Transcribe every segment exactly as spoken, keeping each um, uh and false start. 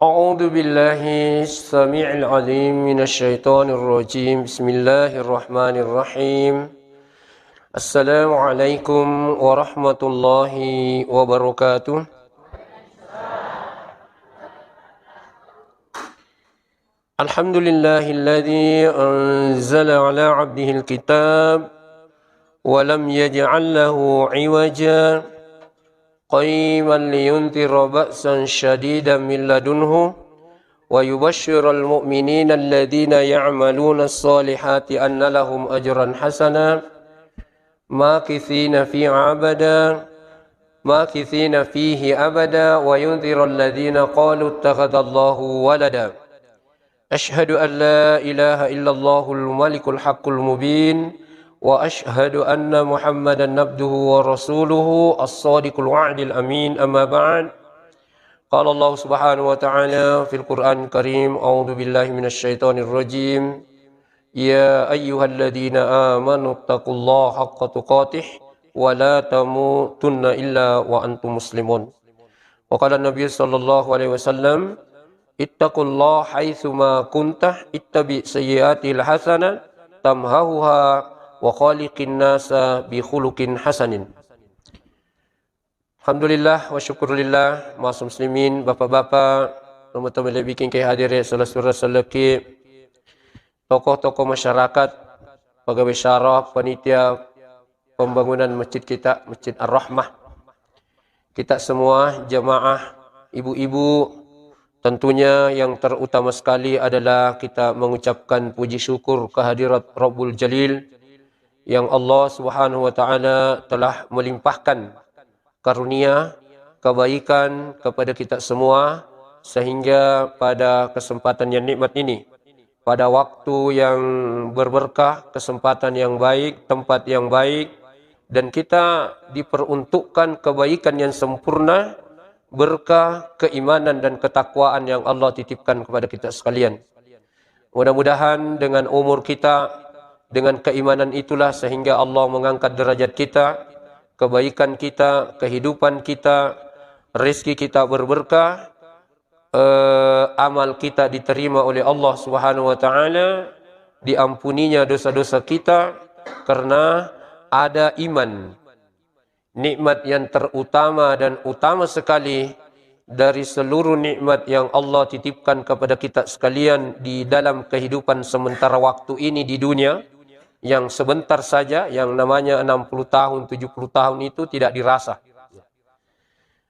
أعوذ بالله السميع العليم من الشيطان الرجيم. بسم الله الرحمن الرحيم. السلام عليكم ورحمة الله وبركاته. الحمد لله الذي أنزل على عبده الكتاب ولم يجعل له عوجا قيما لينذر بأسا شديدا من لدنه ويبشر المؤمنين الذين يعملون الصالحات أن لهم أجرا حسنا ماكثين فيه أبدا ماكثين فيه أبدا وينذر الذين قالوا اتخذ الله ولدا. أشهد أن لا إله إلا الله الملك الحق المبين وأشهد أن محمدا عبده ورسوله الصادق الوعد الأمين. أما بعد، قال الله سبحانه وتعالى في القرآن الكريم: أعوذ بالله من الشيطان الرجيم. يا أيها الذين آمنوا اتقوا الله حق تقاته ولا تموتن إلا وأنتم مسلمون. وقال النبي صلى الله عليه وسلم: اتقوا الله حيثما كنت، اتبع سيئات الحسنة تمحها وخالق الناس بخلق حسن. Alhamdulillah wa syukurillah, maas muslimin, bapak-bapak, teman-teman lebih king ke hadire, salah surah salaki, tokoh-tokoh masyarakat, pegawai syarah, panitia pembangunan masjid kita, Masjid Ar-Rahmah. Kita semua jamaah, ibu-ibu, tentunya yang terutama sekali adalah kita mengucapkan puji syukur kehadirat Rabbul Jalil yang Allah Subhanahu wa Ta'ala telah melimpahkan karunia, kebaikan kepada kita semua, sehingga pada kesempatan yang nikmat ini, pada waktu yang berberkah, kesempatan yang baik, tempat yang baik, dan kita diperuntukkan kebaikan yang sempurna, berkah, keimanan, dan ketakwaan yang Allah titipkan kepada kita sekalian. Mudah-mudahan dengan umur kita, dengan keimanan itulah sehingga Allah mengangkat derajat kita, kebaikan kita, kehidupan kita, rezeki kita berberkah, eh, amal kita diterima oleh Allah Subhanahu wa Ta'ala, diampuninya dosa-dosa kita karena ada iman. Nikmat yang terutama dan utama sekali dari seluruh nikmat yang Allah titipkan kepada kita sekalian di dalam kehidupan sementara waktu ini di dunia, yang sebentar saja, yang namanya enam puluh tahun, tujuh puluh tahun itu tidak dirasa.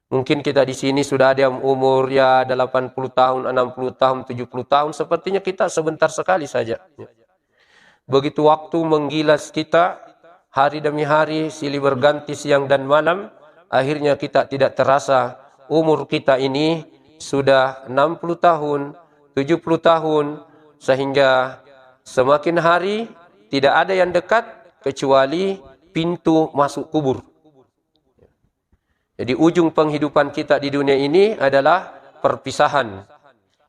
Mungkin kita di sini sudah ada yang umur ya delapan puluh tahun, enam puluh tahun, tujuh puluh tahun, sepertinya kita sebentar sekali saja. Begitu waktu menggilas kita, hari demi hari, silih berganti siang dan malam, akhirnya kita tidak terasa umur kita ini sudah enam puluh tahun, tujuh puluh tahun, sehingga semakin hari tidak ada yang dekat kecuali pintu masuk kubur. Jadi, ujung penghidupan kita di dunia ini adalah perpisahan.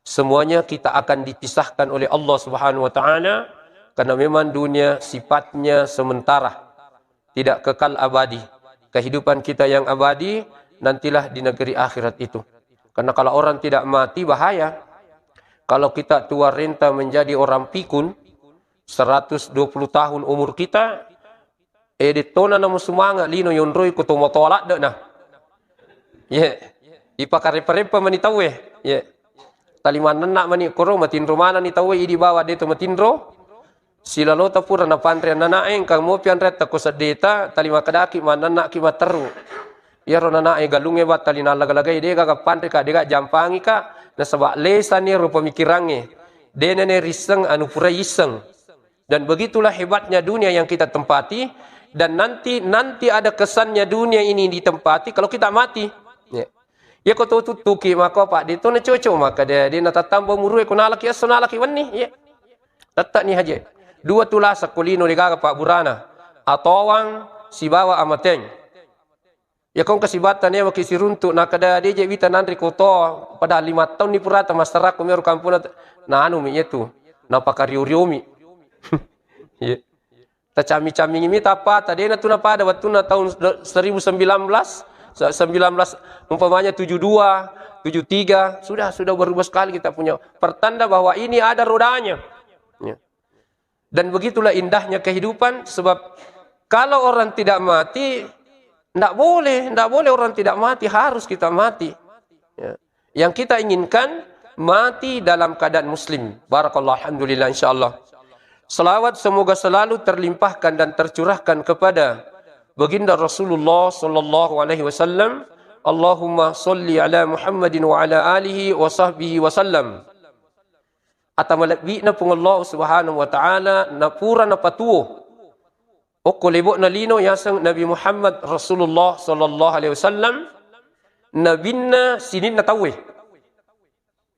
Semuanya kita akan dipisahkan oleh Allah Subhanahu wa Ta'ala, karena memang dunia sifatnya sementara, tidak kekal abadi. Kehidupan kita yang abadi nantilah di negeri akhirat itu. Karena kalau orang tidak mati, bahaya. Kalau kita tua renta menjadi orang pikun, seratus dua puluh tahun umur kita, eh, dettona namo sumanga lino yonroi ko to matoa ladde na. Ye. Ipakarepa-repa mani tauwe. Ye. Tali mannenna mani koro matinro manani tauwe idi bawa de to matinro. Silalota pura napanre anana engka mopi anretta ko seddeta tali makkedaki mannennaki matteru. Iyaro nanae galungnge battali nallaga-lagai dega ga panre ka dega jampangi ka nasaba lesani ro pemikirangnge. Denene risseng anu pura isseng. Dan begitulah hebatnya dunia yang kita tempati. Dan nanti nanti ada kesannya dunia ini ditempati kalau kita mati. Ya. Ya ko to tuttuki mako Pak de to na cocok maka de de na tattamba umurue ko nalaki esso nalaki wenni. Ya. Tetta ni haje. Dua tulasa ko lino de gaga Pak Burana. Atowang sibawa amateng. Ya kong kasibatta newa ki siruntu nakada deje wita nanri koto pada lima tahun ni purata masarakku meru kampuna nanu mi yetu napaka rio-rio mi. Iya. Tacami-camingi mi tappa tadena tu napada wattunna tahun seribu sembilan belas, se-, sembilan belas, umpamanya tujuh dua, tujuh tiga, sudah, sudah berubah sekali kita punya. Pertanda bahwa ini ada rodanya. Ya. Dan begitulah indahnya kehidupan, sebab kalau orang tidak mati, ndak boleh, ndak boleh orang tidak mati, harus kita mati. Ya. Yang kita inginkan, mati dalam keadaan muslim. Barakallah, alhamdulillah, insyaallah. Salawat semoga selalu terlimpahkan dan tercurahkan kepada Baginda Rasulullah sallallahu alaihi wasallam. Allahumma salli ala Muhammadin wa ala alihi wa sahbihi wasallam. Ata malebbi'na Puang Allah Subhanahu wa Ta'ala napura napatuo okko lebo'na lino yaseng Nabi Muhammad Rasulullah sallallahu alaihi wasallam, nabinna sininna tauwe.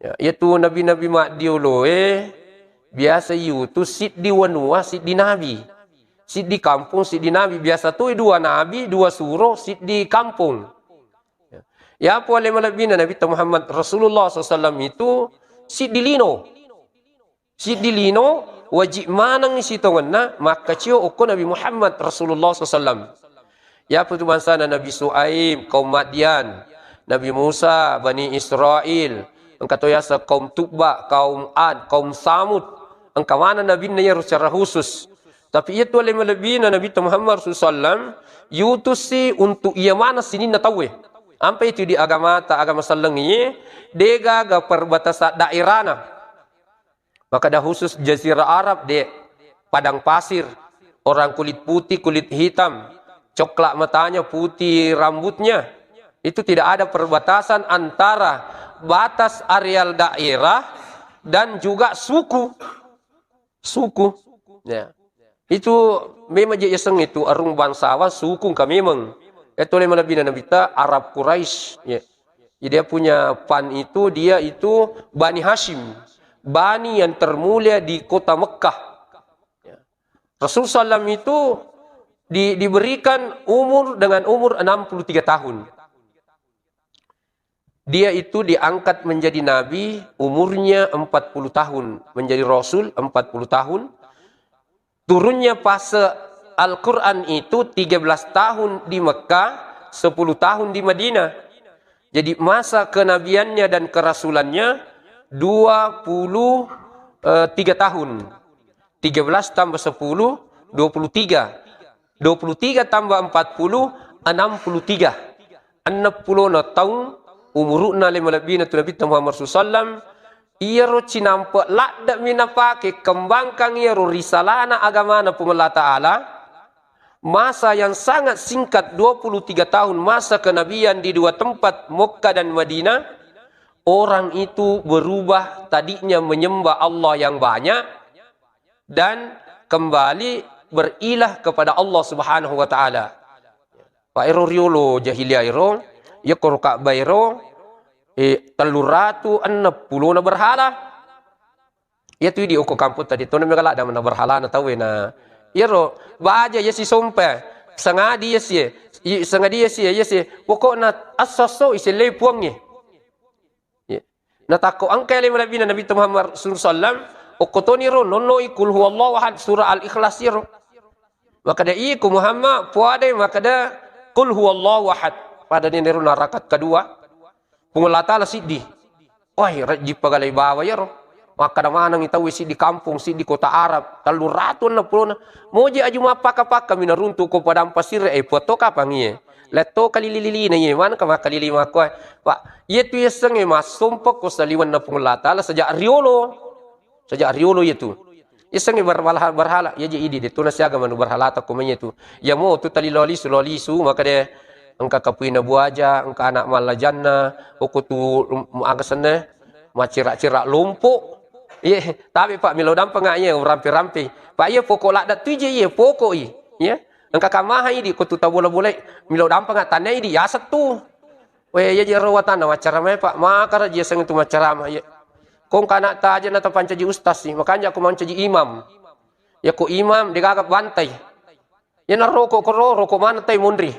Ya, iyatu nabi-nabi maddioloe biasa iutus siddi wanua, siddi nabi. Siddi kampong, siddi nabi. Biasa tu dua nabi, dua suro, siddi kampong. Ya. Yapo ale malebbina Nabitta Muhammad Rasulullah sallallahu alaihi wasallam itu siddi lino. Siddi lino, wajib maneng sitongenna makkacio okko Nabi Muhammad Rasulullah sallallahu alaihi wasallam. Yapo tu bangsana Nabi Suaib, kaum Madian, Nabi Musa, Bani Israel, engka to yaseng kaum Tubba, kaum Ad, kaum Samud, engka maneng nabinna iyaro secara khusus. Tapi iyatu ale malebbina Nabitta Muhammad sallallahu alaihi wasallam, yutusi untuk iya maneng sininna tauwe. Ampai tu di agamata, agama sellengngi, degaga perbatasan daerahna. Makkeda khusus Jazirah Arab, de, padang pasir, orang kulit putih, kulit hitam, coklat matanya, putih rambutnya. Itu tidak ada perbatasan antara batas areal daerah dan juga suku. Suku. Ya. Itu memang je yaseng itu arung bangsawan suku engka memang. Itu le malebbina Nabitta Arab Quraisy. Ya. Jadi dia punya pan itu, dia itu Bani Hashim. Bani yang termulia di kota Mekah. Ya. Rasul sallam itu di, diberikan umur dengan umur enam puluh tiga tahun. Dia itu diangkat menjadi nabi umurnya empat puluh tahun, menjadi rasul empat puluh tahun. Turunnya fase Al-Quran itu tiga belas tahun di Mekah, sepuluh tahun di Madinah. Jadi masa kenabiannya dan kerasulannya dua puluh tiga tahun. Tiga belas tambah sepuluh, dua puluh tiga. Dua puluh tiga tambah empat puluh, enam puluh tiga. Enneng pulona taung umuru'na le malebbina tu Nabitta Muhammad sallallahu alaihi wasallam. Iyaro cinampe' ladde'mi napake kembangkan iyaro risalana agamana Puang Allah Ta'ala. Masa yang sangat singkat, dua puluh tiga tahun masa kenabian di dua tempat, Mekah dan Madinah, orang itu berubah, tadinya menyembah Allah yang banyak, dan kembali berilah kepada Allah Subhanahu wa Ta'ala. Pa ero riolo jahiliyah ero, iyakoro Ka'bah ero, eh, telluratu enneng pulona berhala. Iyatu idi okko kampung tadi, tona mega ladda manna berhalana tauwe na. Iyaro baja iya sisompa, sangadi iya sie, i-, sangadi iya sie, iya sie. Pokokna esso-esso isellei puangnge. Iya. Natakko engka ale malebbina Nabitta Muhammad sallallahu alaihi wasallam, okko toni ro nonnoi Qul huwallahu ahad, surah Al-Ikhlas iyaro. Makkeda, "Iko Muhammad, puadai makkeda Qul huwallahu ahad." Pada nenero na rakaat kedua, Puang Allah Ta'ala siddi. Wah, rejji pagalai bawa iyaro. Makkeda manengngi tauwe siddi kampong, siddi kota Arab, telluratu enneng pulona. Moji aju mappaka-paka minaruntu ko padang pasir e, puatto kapang iye. Letto kalili-lilina iye, manengka makkalili makkoe. Pak, iyatu yasengnge massompa ko saliwenna Puang Allah Ta'ala sejak riolo. Sejak riolo iyatu. Yasengnge berhala-, berhala, iyaje idi de tona siaga manu berhalata ko maiye tu. Iyamo tu talilo lisu, lo lisu, makkeda engka kapuina buaja, engka anak mallajanna, okko tu, um, aga senna, macera-cera lompo. Iye, tapi Pak, melo dampeng iye, urampe-rampe. Pak, iye pokok ladda tu ije iye, pokok i. Iye. Engka kamaha idi, ko tu tabola-bolai, melo dampeng tanna idi, yaseng tu. We, iya jero watanna maccara mae, Pak. Makara ji yaseng tu maccara mae. Iya. Ko engka anak taja na tapancaji ustaz sih, makanja ko mancaji imam. Ya ko imam, degaga bantai. Iyana roko koro, roko maneng tai monri.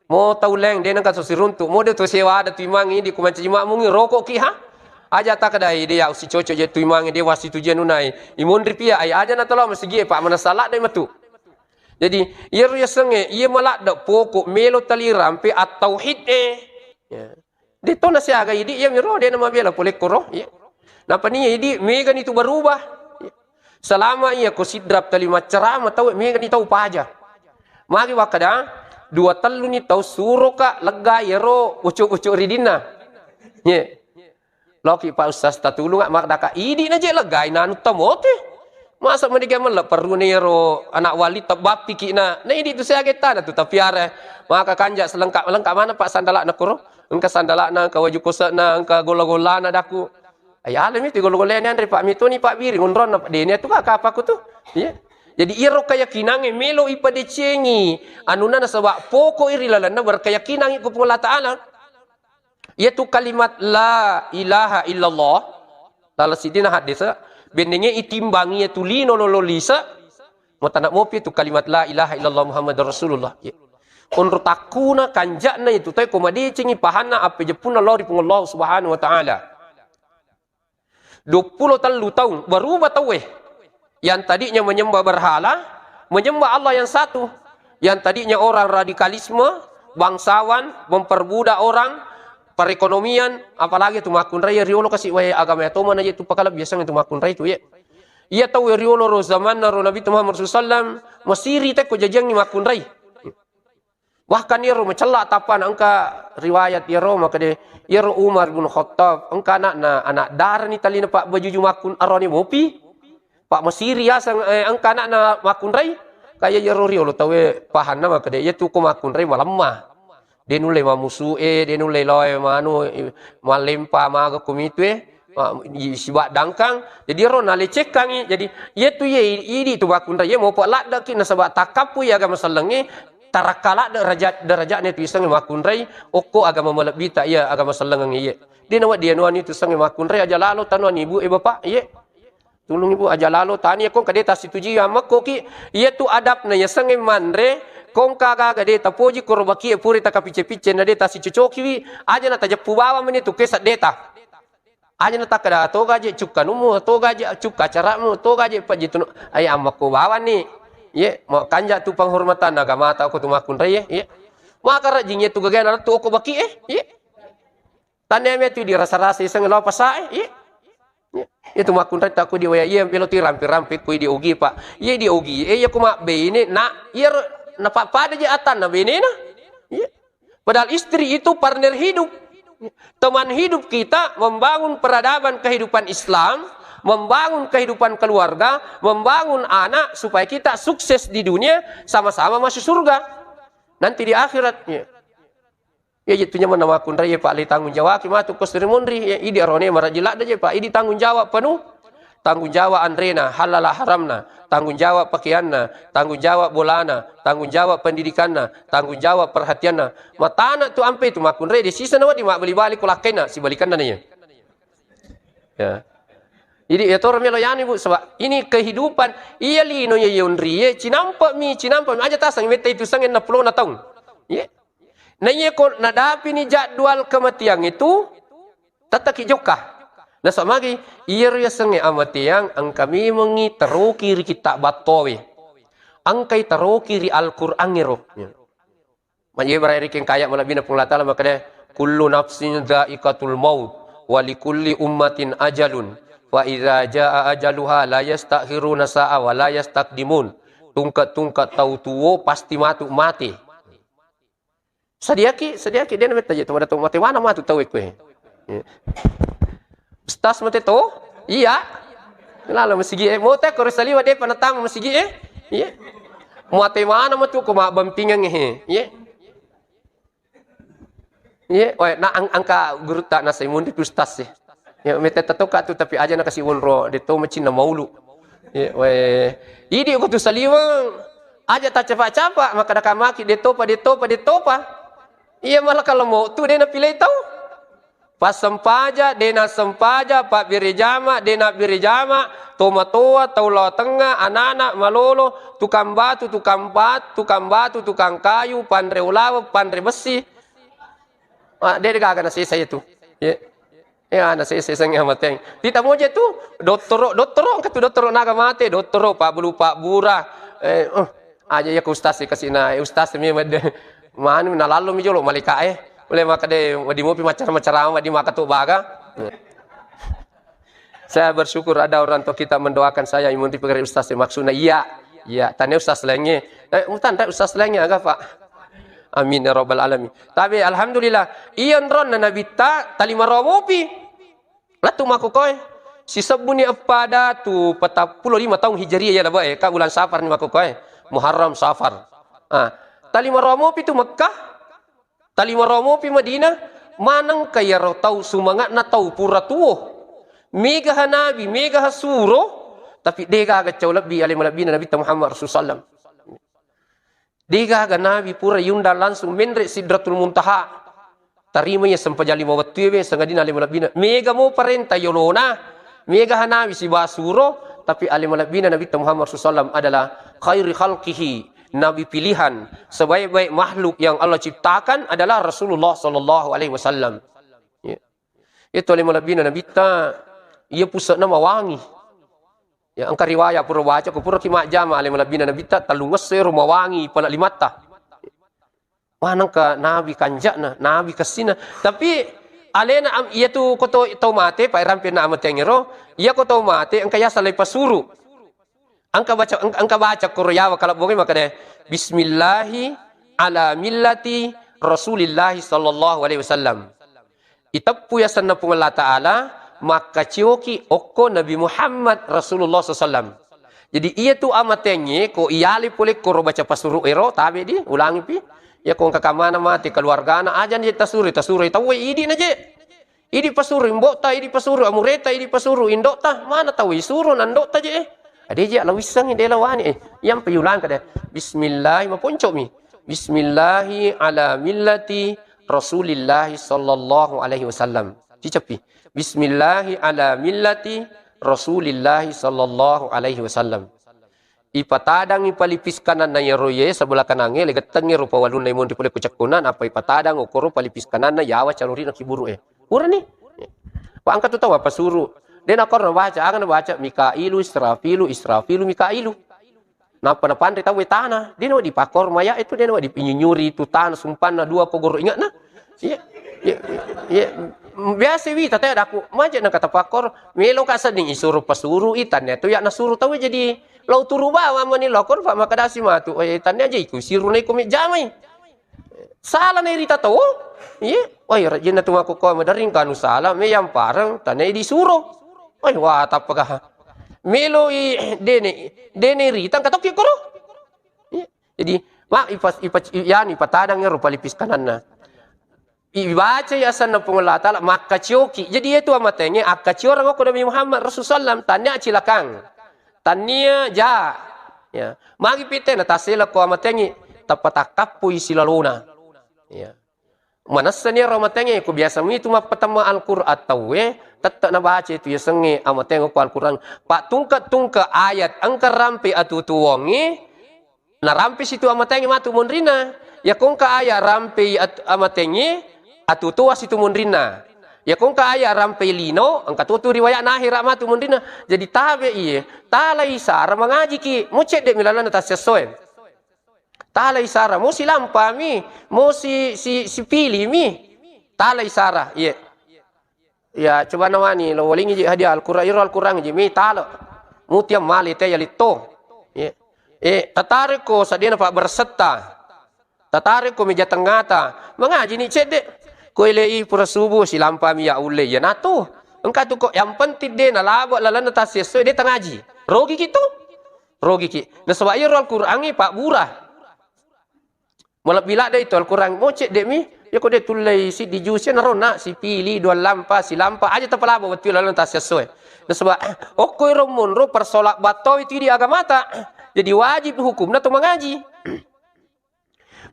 Mo tau leng, de nengka siruntu. Mo de to sewa ada tu imangnge idi ko mancaji makmungnge, roko ki ha? Aja takadai de ya usi cocok je tu imangnge de wasi tu je nunai. Imonri pia ai aja na tolo masigi e, Pak, manessa ladde matu. Jadi, iyaro yasengnge, iya maladde pokok melo talirampe at-tauhid e. Ya. De' to nasiaga idi', iya miro de' namabela pole koro. Iya. Napani idi' megani tu berubah. Iya. Selama iya ko sidrap tali maccarama tau, megani tau paja. Magi wakkada, dua telluni tau suroka legga iyaro ucuk-ucuk ridinna. Iya. Loki Pak Ustaz tatulunga, makkadaka idi' na je leggai nanu tamote. Masa mending mella perrune iyaro anak wali tebbappiki na. Na idi' tu siaga tana tu tapiara. Maka kanja selengkap-lengkap mana Pak sandalana koro. Engka sandalana, engka waju kosekna, engka golla-gollana daku. Ai alami tu golla-gollana anre Pak mitoni Pak biri ngonronna Pak dene tu kaka apaku tu. Iya. Jadi iyaro keyakinangnge melo ipadecengi anunna nasaba pokok ri lalenna berkeyakinan ko Puang Allah Ta'ala. Iyatu kalimat la ilaha illallah, dalam sidina hadis, bennenge itimbang iyatu lino lolo lise, matana mopi tu kalimat la ilaha illallah Muhammadur Rasulullah. Iya. Onro takkuna kanja'na itu, tapi ko madecengi pahanna appejeppunna lao ri Puang Allah Subhanahu wa Ta'ala. Duappulo tellu taung, berubah tauwe. Yang tadinya menyembah berhala, menyembah Allah yang satu. Yang tadinya orang radikalisme, bangsawan, memperbudak orang, perekonomian, apalagi tu makkunrai riolo kasi wae agama ya toma na je tu pakala biasa tu makkunrai tu ye. Iya tau riolo ro zamanna ro Nabi Muhammad sallallahu alaihi wasallam, masiri te ko jajiangi makkunrai. Bahkan iyaro macella tappana engka riwayat iyaro makkeda iyaro Umar bin Khattab engka anakna, anak darani talina Pak bajuju makkun aroni mopi. Pak masiri yaseng, eh, engka anakna makkunrai. Kaya iyaro riolo tauwe pahanna makkeda iyatu ko makkunrai malemma. De nulle mamusu e, de nulle lao e manu, eh, malempa maga kumitu e. Ma-, i-, sibaddangkang. Jadi ero nalecekkangi. Jadi iyatu iye i-, idi tu makkunrai iye mopo laddeki nasaba takkappu iya agama sellengnge tarakka ladde derajat, derajatna tu isengnge makkunrai okko agama malebbita iya agama sellengnge iye. De nawedding anuani tu isengnge makkunrai aja lalo tanuani ibu e bapak iye. Tulung ibu aja lalo tani ko engka de tasituji ammekkoki. Iyatu adabna iyasengnge manre ko engka gaga de tapoji koro baki e pura takapicce-picce na de tasicocokiwi aja na tajeppu bawang meni tu ke seddeta. Aja na takkeda, "Toga je cukka numu, toga je cukka cara'mu, toga je pajitunu." Ai ammakko bawanni. Ye, mau kanja tu penghormatan agamata ko tu makkunrai ye. Ye. Maka rajing ye tu gagana tu oko baki e. Ye. Tanne me tu dirasa-rasa iseng lao pasa e. Ye. Ye. Itu makkunrai takku di waya iye melo tu rampe-rampe ku di ogi pak. Ye di ogi e ye ku mabbene na iye na pa-, pada je atanna benena. Ye. Padahal istri itu partner hidup. Teman hidup kita membangun peradaban kehidupan Islam, membangun kehidupan keluarga, membangun anak supaya kita sukses di dunia, sama-sama masuk surga. Nanti di akhirat. Ya. Ya, itu nyaman nama kunrai, ya, Pak, le tanggung jawab, matu ko seri monri, ya, idi arone maraji ladde je, Pak, idi tanggung jawab penuh. Tanggung jawab anrena, halala haramna, tanggung jawab pakeanna, tanggung jawab bolana, tanggung jawab pendidikanna, tanggung jawab perhatianna. Matana tu ampe tu makkunrai de sisa nawedding mabbali-bali ko lakkainna sibalikanna na iya. Ya. Jadi ya toro melo yani Bu sebab ini kehidupan iya lino ya yonri ye cinampa mi cinampa mi aja tasang metta itu sangen na pulona taung. Iya. Na iya ko nadapini jadwal kematian itu Tettaki jokka. Nasaba magi, iyaro yasengnge amateang engka memengngi taroki ri kitta battowe. Engkai taroki ri Al-Qur'an ero. Majibara ri kengkaya malebbina Puang Allah Ta'ala makkeda, "Kullu nafsin dha'iqatul maut, wa likulli ummatin ajalun. Fa idza jaa ajaluha la yastakhiruna sa'a wa la yastaqdimun." Tungke-tungke tau tuo pasti matu mate. Sadiaki, sadiaki, de nametta je tu, pada tu mate mana matu tau e kue. Iya. Ustaz mate to? Iya. Lalo masigi e, mau te ko saliwa de panatang masigi e. Iya. Mate mana matu ko mabbampingang e. Iya. Iya, wae na ang-, angka gurutta nasai mundi ku ustaz e. Ya, mete tatoka tu, tapi aja nakasi wonro, de to macinna maulu. Ya, wae. Idi ko tu saliweng, aja tacapa-capa, maka daka maki, de topa, de topa, de topa. Iya, malah kalau mau tu, de napilai tau. Pas sempaja, de na sempaja, pak biri jama, de na biri jama, tomatoa, tau lao tengnga, anak-anak, malolo, tukang batu, tukang bat-, tukang batu, tukang kayu, panre ulaweng, panre besi. Ah, de gaga nasesa itu. Ye. Ya, nasesa sengnge amateng. Tita moje tu, dottoro, dottoro, engka tu dottoro naga mate, dottoro, pak bulu, pak bura. Eh, uh, aja ya ke ustaz e kasina, eh, ustaz mi mede. Manu nalallo mi jolo malika e. Mulai maka de, wadi mopi macara-macara, wadi maka tu baga. Saya bersyukur ada orang tua kita mendoakan saya, imun di pegawai ustaz, maksudnya iya. Iya, tanya ustaz lainnya. Eh, utang tak ustaz lainnya, aga, Pak? Amin ya rabbal alamin. Tapi alhamdulillah, iya nronna Nabitta talima romopi. Lettu makkukoe, sisebbuni eppa datu patappulo lima taung Hijriah iya labe, eh, ka bulan Safar ni makkukoe. Muharram, Safar. Ah, talima romopi tu Mekkah, talima romopi Madinah, manengka iyaro tau sumanga'na tau pura tuo. Megaha Nabi, megaha suro, tapi degaga cau lebbi ale malebbina Nabitta Muhammad Rasul sallam. Degaga Nabi pura yundang langsung menre Sidratul Muntaha. Tarima iya sempajang lima wettu iya, sangadinna ale malebbina. Mega mo parenta yolona, mega ha Nabi sibawa suro, tapi ale malebbina Nabitta Muhammad sallallahu alaihi wasallam adalah khairi khalqihi, Nabi pilihan, sebaik-baik makhluk yang Allah ciptakan adalah Rasulullah sallallahu alaihi wasallam. Ya. Itu ale malebbina Nabitta, iya puse'na mawangi. Ya, engka riwayat pura baca, ko pura ki majjama ale malebbina Nabitta, tellungesso ero mawangi pala limatta. Manengka Nabi kanja'na, Nabi kessina. Tapi alena am-, iyatu ko to-, tau mate, pa rampenna amatengngero, iya ko tau mate engka yaseng lai pasuru. Engka baca, eng-, engka baca koro yawa kalabbonge makade, "Bismillahi ala millati Rasulillahi sallallahu alaihi wasallam." Iteppu yasenna Puang Allah Ta'ala, makkacioki okko Nabi Muhammad Rasulullah sallallahu alaihi wasallam. Jadi, iyatu amatengnge, ko iyale pole koro baca pasuru ero, tabe di, ulangi pi. Iya ko engka kamana mate keluargana, aja ni tasuru, tasuru tauwe idi na je. Idi pasuru imbo'ta, idi pasuru amureta, idi pasuru indo'ta, mana tau isuru nando'ta je. Ade je, ala wissengi, de lawani, eh. Yang piulang kada. Bismillah, maponcomi. Bismillahi ala millati Rasulillahi sallallahu alaihi wasallam. Cicapi. Bismillahi ala millati Rasulillahi sallallahu alaihi wasallam. Ipatadangi palipis kananna iyaro iye sebelah kanangnge, legettengnge rupa walunna imonri pole ku cekkuna, nappa ipatadang okoro palipis kananna yawa calorina kiburu e. Purani. Wa engka tu tau apa suru. De nakoro nabaca, aga nabaca, Mikailu, Israfilu, Israfilu, Mikailu. Nappa napanre tau e tana, de nawa dipakor maya itu, de nawa dipinyunyuri tu tana sumpanna dua pogoro ingatna. Iya, iya, iya. Biasa wi tata daku, maja nang kata pakor, melo ka sedding isuru pasuru i, tania tu ya nasuru tau e jadi lau turu bawa mani lokor, pa makadasi matu, eh, tania aja iku siru na iku mi jamai. Sala na irita tau, iya, oi rajinna tu makkukkua madaring kanu sala, me yampareng, tania disuro. Oi, wa, tappa ka. Melo i, dene, dene rita, engka tokki koro. Iya. Jadi, ma, ipas, ipas, i-, yani, ipatadang ero palipis kananna. Ibacai asenna Puang Allah Ta'ala, makkacioki. Jadi, iyatu amatengnge, akkacioreng okko Nabi Muhammad Rasul sallam, tania cilakang. Tania ja. Ya. Magi pite na tasela ko amatengnge, tappa takkappui silalona. Ya. Manessani ero amatengnge, ko biasa mitu mappatemma Al-Qur'an tauwe, tette nabaca itu yasengnge amateng okko Al-Qur'an. Pattungke-tungke ayat engka rampe atutuwongngi, narampe situ amatengnge matu monrinna. Yako engka ayat rampe at-, amatengnge, atutuwa situ monrinna. Yako engka ayat rampe lino, engka tutu riwayat na ahera matu monrinna. Jadi tabe iye, talai sara mangajiki, mo cedde mi lalenna tassessoe. Talai sara, mo silampami, mo si, si, sipilimi. Talai sara, iye. Ya, coba nawani, lo walingi ji hadiah Al-Qur'an, iro Al-Qur'an ji, mi talo. Mutiang mali te yalitto. Iye. Eh, tatarikko sadena pabbersetta. Tatarikko meja tengata. Mangaji ni cedde. Ko elei pura subuh, silampami ya ulle. Ya natu. Engka tu kok, yang penting de nalabo lalenna tassessoe de tangaji. Rogi ki tu. Rogi ki. Nasaba iyaro Al-Qur'an e pabbura. Malebbi ladde itu Al-Qur'an mo cedde mi. Yako de tullei siddi juz e naronna, sipili, dua lampa, silampa, aja tapalabo wettu lalenna tassessoe. Nasaba okko ero monro persolat batto itu di agamata. Jadi wajib hukumna to mangaji.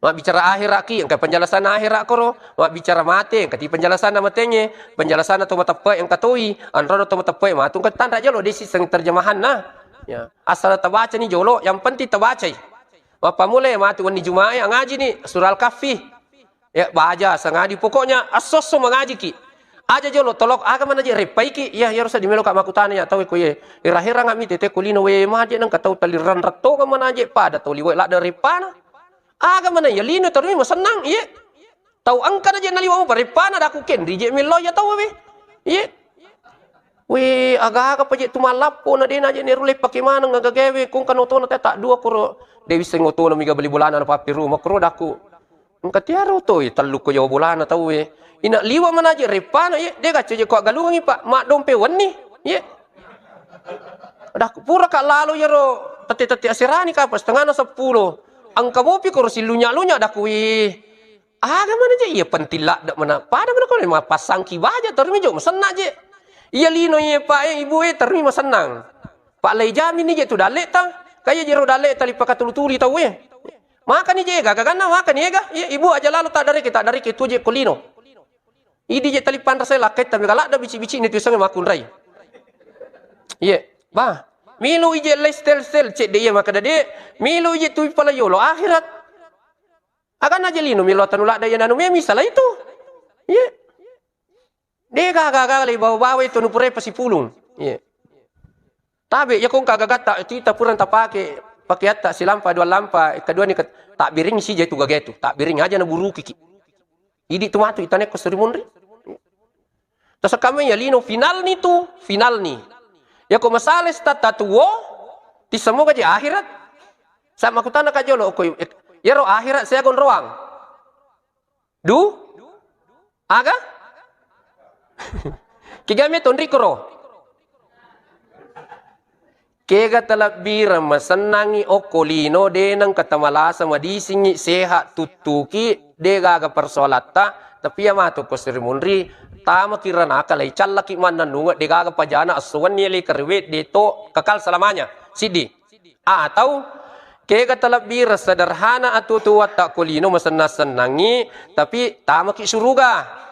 Mabbicara akhirat ki, engka penjelasan akhirat koro. Mabbicara mate, engka ti penjelasan amatengnge. Penjelasan to mateppe, engka toi. Anrona to mateppe, matu engka tanra jolo desi seng terjemahanna. Ya, asal tabaca ni jolo, yang penting tabacai. Mappamulai matu wenni Jumae, angaji ni surah Al-Kahfi. Ya, baja, sangadi. Pokoknya, esso-esso mangaji ki. Aja jolo tolok, aga mana je reppai ki. Ya, ya rusa di melo ka makutana ya tau ko ye. Ira-ira ngami tete ko lino we maje nang katau talirang retto ka mana je pada tau liwe ladde reppana. Aga mana ya lino terus masennang, iye. Tau engka na je naliwa mo pareppana, daku kenri je mello ya tau we. Iye. We, aga-aga pa je tu mallappo na de na je neru leppake maneng aga gawe, kong kano tona te tak dua koro. De wisseng otona miga beli bolana na pappiru makro daku. Engka tiaro to, eh, tellu ko jawa bolana tau, eh. Ina liwa manaje reppana, eh, de gacce je ko aggalungengi, Pak. Maddompe wenni, eh. Dah pura ka lalo yero tette-tette aserani kapa setengahna seppulo. Engka mopi koro sillunya-lunya dah kui. Aga mana je iya penting ladde mana. Pada mana kau ma pasangki baja termi jo masenna je. Iya lino iya Pak, eh, Ibu, eh, termi masennang. Pak lai jamin ni je tu dalle ta. Kaya jero dalle ta lipakatulu-tuli tau, eh. Makani je ega, gaganna makani ega. Iya, ibu aja lalo taddareke, taddareke tu je ko lino. Idi je talipanrasa lakkaitta mega ladda bici-bici ni tu isengnge makkunrai. Iya, bah. Milu ije lestel-stel cedde iya makkeda de. Milu ije tu pala yolo akhirat. Aganna je lino milu tanu ladda iya nanu me misala itu. Iya. De gaga-gaga le bawa-bawa itu nu purai pasipulung. Iya. Tabe, iya kong kagagatta, itu ita purang tapake, pakeatta silampa, dua lampa, kedua ni ket-, takbiring si je tu gaga itu, takbiring aja na burukiki. Idi tu matu itane ko suri munri. Terus kami ya lino final ni tu, final ni. Ya ko masale stata tuo, ti semoga je akhirat. Sama kutana ka jolo ko, eh, yero akhirat saya gonroang. Du? Aga? Kega me tonri koro? Kega talebbireng masennangi okko lino, de nengka tamalasa madisingi, sehat tuttuki, de gaga persoalatta, tapi iya matu ko seri munri, tamaki ranaka lai callaki mannennungeng, de gaga pajana esso wenni le keriwe, de to kekal selamanya. Siddi. Atau kega talebbireng sederhana atuo-tuowatta ko lino masennang-sennangi, tapi tamaki suruga.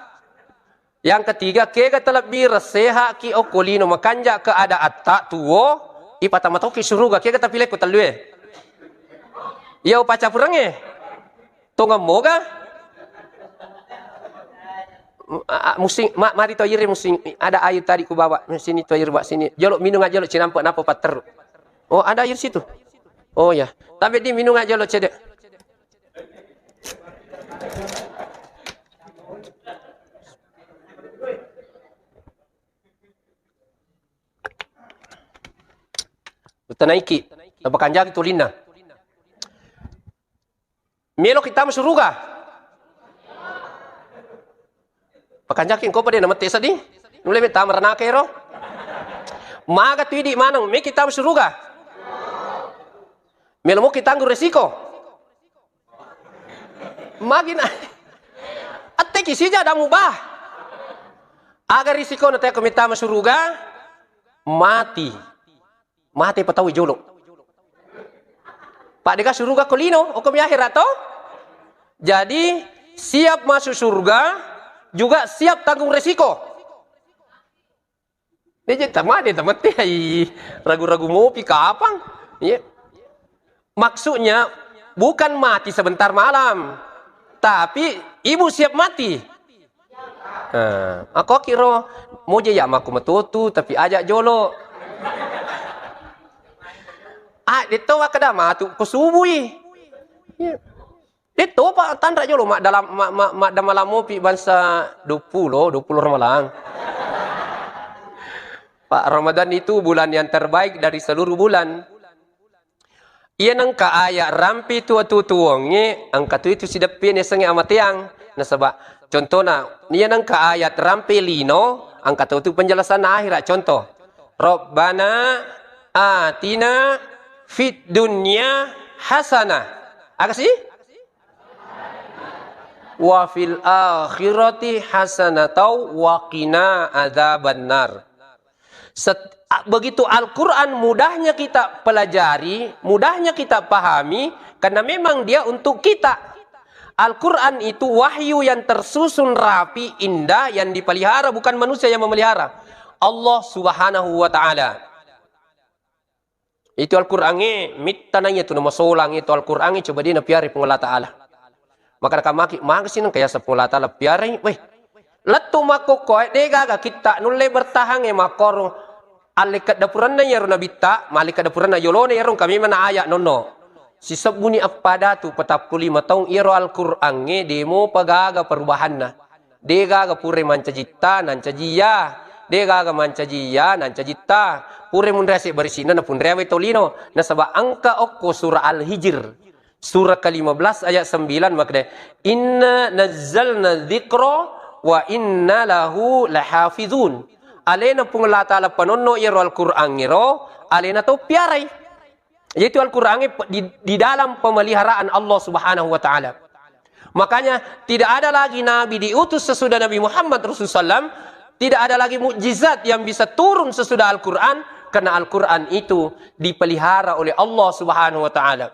Yang ketiga, kega talebbireng sehaki okko lino makanja keadaatta tuo, ipatama toki suruga, kega tapilekko tellue. Iya upacappurengnge. Tongeng moga? A, a, musim, ma, mari to iri musim, ada air tadi ku bawa. Sini to air, Pak, sini. Jolo minung aja jolo cinampe napa patteru. Oh, ada air situ. Oh ya. Tapi di minung aja jolo cedek. Utanaiki. Tapakanjaki tulinna. Meloki tama suruga? Pakanjaki engko pa de namette seddi. Nulle me tama ranaka ero. Maga tu idi maneng, meki tama suruga? Melo moki tanggung resiko? Magi na. Atteki sija damu bah. Aga risiko na teko me tama suruga? Mati. Mate pa tau jolo. Pak deka suruga ko lino, okko mi akhirat to? Jadi, siap masuk surga, juga siap tanggung resiko. Dia jadi tamade tamate ai ragu-ragu mopi kapang. Iya. Maksudnya bukan mati sebentar malam, tapi ibu siap mati. Eh, ako kiro moje ya mako metotu tapi aja jolo. Ah, detto wakkeda matu ko subui. Iya. Detto pa tanra jolo mak dalam mak mak mak damalam mopi bangsa dua puluh, dua puluh ramalang. Pak, Ramadan itu bulan yang terbaik dari seluruh bulan. Iya nengka ayat rampe tu atuo-tuongnge, engka tu itu sideppie nasengnge amateang. Nasaba, contona, iya nengka ayat rampe lino, engka tu tu penjelasanna akhirat. Contoh, Rabbana atina fid dunya hasanah. Aga sih? Wa fil akhirati hasanatau wa qina adzabannar. Set-, a-, begitu Al-Quran mudahnya kita pelajari, mudahnya kita pahami, karena memang dia untuk kita. Al-Quran itu wahyu yang tersusun rapi, indah, yang dipelihara, bukan manusia yang memelihara. Allah Subhanahu wa Ta'ala. Itu Al-Qurangnge, mittana iya tu namasolang itu Al-Qurangnge, coba dia napiarai Puang Allah Ta'ala. Maka nakamaki, magasi nengka yaseng Puang Allah Ta'ala piarai, weh. Lettu makkokkoe, de gaga kitta nulle bertahangnge makkoro. Allekka dapuranna iyaro nabitta, mallekka dapuranna yolona iyaro engka memang na ayat nonno. Sisebbuni eppa datu patappulo lima taung iyaro Al-Qur'angnge demopa gaga perubahanna. De gaga pura mancajitta, nancaji iya. De gaga mancaji iya, nancajitta. Pura munria sebbarisi'na, napunriawai tolino. Nasaba engka okko surah Al-Hijr. Surah kelima belas ayat sembilan makkeda, "Inna nazzalna dzikra wa inna lahu lahafizun." Alena Puang Allah Ta'ala panonno iyaro Al-Qur'angngero, alena tau piarai. Yaitu Al-Qur'angnge pe-, di, di dalam pemeliharaan Allah Subhanahu wa Ta'ala. Makanya, tidak ada lagi nabi diutus sesudah Nabi Muhammad Rasulullah sallam, tidak ada lagi mukjizat yang bisa turun sesudah Al-Qur'an, karena Al-Qur'an itu dipelihara oleh Allah Subhanahu wa Ta'ala.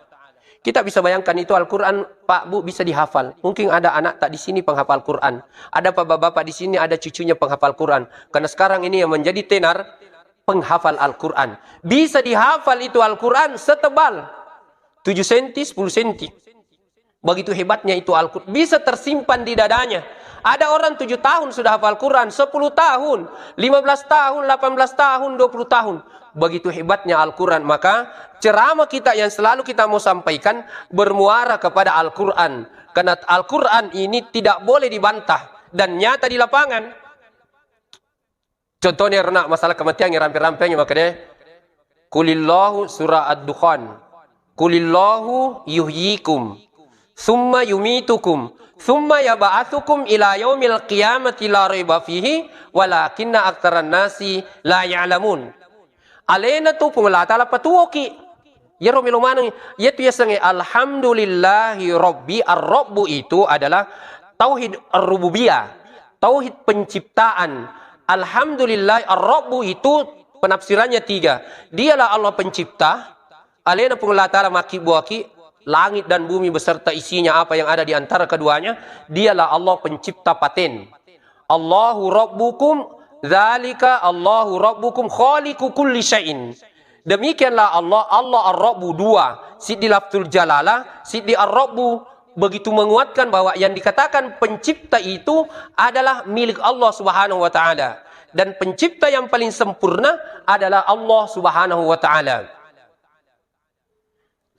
Kita bisa bayangkan itu Al-Qur'an, Pak, Bu, bisa dihafal. Mungkin ada anak tak di sini penghafal Qur'an. Ada bapak-bapak di sini, ada cucunya penghafal Qur'an. Karena sekarang ini yang menjadi tenar, penghafal Al-Qur'an. Bisa dihafal itu Al-Qur'an setebal tujuh senti, sepuluh senti. Begitu hebatnya itu Al-Qur'an. Bisa tersimpan di dadanya. Ada orang tujuh tahun sudah hafal Quran, sepuluh tahun, lima belas tahun, delapan belas tahun, dua puluh tahun. Begitu hebatnya Al-Quran. Maka ceramah kita yang selalu kita mau sampaikan bermuara kepada Al-Quran. Karena Al-Quran ini tidak boleh dibantah dan nyata di lapangan. Contohnya, erona masalah kematian yang rampe-rampe yang makanya, "Qulillahu," surah Ad-Dukhan, "Qulillahu yuhyikum, summa yumitukum, summa yab'atsukum ila yaumil qiyamati la raiba fihi, walakinna aktsaran nasi la ya'lamun." Alena tu Puang Allah Ta'ala patuoki. Iyaro melo maneng, iyatu yasengnge alhamdulillahi rabbi, ar-rabbu itu adalah tauhid ar-rububiyah, tauhid penciptaan. Alhamdulillah, ar-rabbu itu penafsirannya tiga. Dialah Allah pencipta, alena Puang Allah Ta'ala makkibbuaki langit dan bumi beserta isinya apa yang ada di antara keduanya. Dialah Allah pencipta paten. Allahu rabbukum, dzalika Allahu rabbukum khaliqu kulli syai'in. Demikianlah Allah, Allah Ar-Rabbu dua, siddi lafzul jalalah, siddi Ar-Rabbu, begitu menguatkan bahwa yang dikatakan pencipta itu adalah milik Allah Subhanahu wa Ta'ala. Dan pencipta yang paling sempurna adalah Allah Subhanahu wa Ta'ala.